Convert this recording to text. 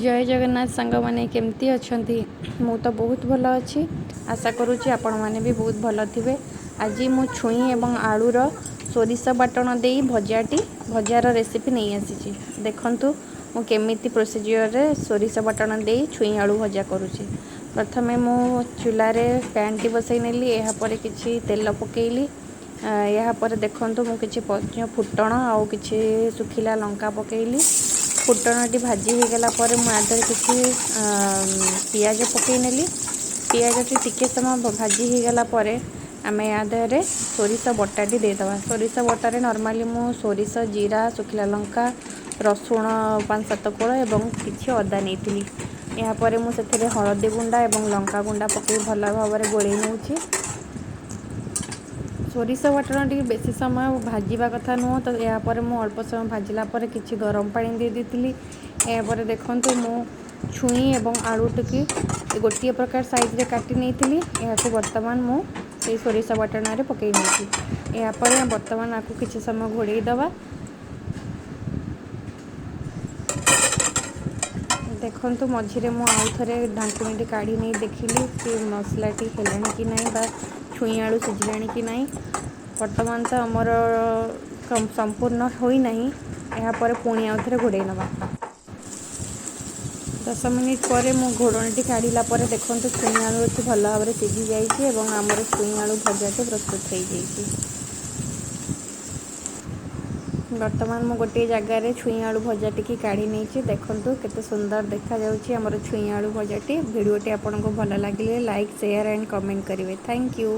ଜୟ ଜଗନ୍ନାଥ ସାଙ୍ଗମାନେ, କେମିତି ଅଛନ୍ତି? ମୁଁ ତ ବହୁତ ଭଲ ଅଛି। ଆଶା କରୁଛି ଆପଣମାନେ ବି ବହୁତ ଭଲ ଥିବେ। ଆଜି ମୁଁ ଛୁଇଁ ଏବଂ ଆଳୁର ସୋରିଷ ବାଟଣ ଦେଇ ଭଜାର ରେସିପି ନେଇ ଆସିଛି। ଦେଖନ୍ତୁ ମୁଁ କେମିତି ପ୍ରୋସିଜିଓରରେ ସୋରିଷ ବାଟଣ ଦେଇ ଛୁଇଁ ଆଳୁ ଭଜା କରୁଛି। ପ୍ରଥମେ ମୁଁ ଚୁଲାରେ ପ୍ୟାନ୍ଟି ବସାଇ ନେଲି। ଏହାପରେ କିଛି ତେଲ ପକାଇଲି। ଏହାପରେ ଦେଖନ୍ତୁ ମୁଁ କିଛି ପଞ୍ଚ ଫୁଟଣ ଆଉ କିଛି ଶୁଖିଲା ଲଙ୍କା ପକାଇଲି। ଫୁଟଣଟି ଭାଜି ହୋଇଗଲା ପରେ ମୁଁ ଆ ଦେହରେ କିଛି ପିଆଜ ପକାଇ ନେଲି। ପିଆଜଟି ଟିକେ ସମୟ ଭାଜି ହୋଇଗଲା ପରେ ଆମେ ୟା ଦେହରେ ସୋରିଷ ବଟାଟି ଦେଇଦେବା। ସୋରିଷ ବଟାରେ ନର୍ମାଲି ମୁଁ ସୋରିଷ, ଜିରା, ଶୁଖିଲା ଲଙ୍କା, ରସୁଣ 5-7 କୋଳ ଏବଂ କିଛି ଅଦା ନେଇଥିଲି। ଏହାପରେ ମୁଁ ସେଥିରେ ହଳଦୀ ଗୁଣ୍ଡ ଏବଂ ଲଙ୍କା ଗୁଣ୍ଡ ପକାଇ ଭଲ ଭାବରେ ଗୋଳେଇ ନେଉଛି। ସୋରିଷ ବାଟଣ ଟିକେ ବେଶୀ ସମୟ ଭାଜିବା କଥା ନୁହଁ ତ। ଏହାପରେ ମୁଁ ଅଳ୍ପ ସମୟ ଭାଜିଲା ପରେ କିଛି ଗରମ ପାଣି ଦେଇ ଦେଇଥିଲି। ଏହାପରେ ଦେଖନ୍ତୁ ମୁଁ ଛୁଇଁ ଏବଂ ଆଳୁଟିକି ଗୋଟିଏ ପ୍ରକାର ସାଇଜ୍ରେ କାଟି ନେଇଥିଲି। ଏହାକୁ ବର୍ତ୍ତମାନ ମୁଁ ସେଇ ସୋରିଷ ବାଟଣରେ ପକାଇ ନେଇଛି। ଏହାପରେ ବର୍ତ୍ତମାନ ଆକୁ କିଛି ସମୟ ଘୋଡ଼େଇ ଦେବା। ଦେଖନ୍ତୁ ମଝିରେ ମୁଁ ଆଉ ଥରେ ଢାଙ୍କୁଣୀଟି କାଢ଼ି ନେଇ ଦେଖିଲି କି ମସଲାଟି ହେଲାଣି କି ନାହିଁ ବା ଛୁଇଁ ଆଳୁ ସିଝିଲାଣି କି ନାହିଁ। ବର୍ତ୍ତମାନ ତ ଆମର ସମ୍ପୂର୍ଣ୍ଣ ହୋଇନାହିଁ। ଏହାପରେ ପୁଣି ଆଉ ଥରେ ଘୋଡ଼େଇ ନେବା। 10 ମିନିଟ୍ ପରେ ମୁଁ ଘୋଡ଼ଣୀଟି କାଢ଼ିଲା ପରେ ଦେଖନ୍ତୁ ଛୁଇଁ ଆଳୁଟି ଭଲ ଭାବରେ ସିଝି ଯାଇଛି ଏବଂ ଆମର ଛୁଇଁ ଆଳୁ ଭଜାଟି ପ୍ରସ୍ତୁତ ହୋଇଯାଇଛି। ବର୍ତ୍ତମାନ ମୁଁ ଗୋଟିଏ ଜାଗାରେ ଛୁଇଁ ଆଳୁ ଭଜାଟିକି କାଢ଼ି ନେଇଛି। ଦେଖନ୍ତୁ କେତେ ସୁନ୍ଦର ଦେଖାଯାଉଛି ଆମର ଛୁଇଁ ଆଳୁ ଭଜାଟି। ଭିଡ଼ିଓଟି ଆପଣଙ୍କୁ ଭଲ ଲାଗିଲେ ଲାଇକ୍, ସେୟାର ଆଣ୍ଡ କମେଣ୍ଟ କରିବେ। Thank you.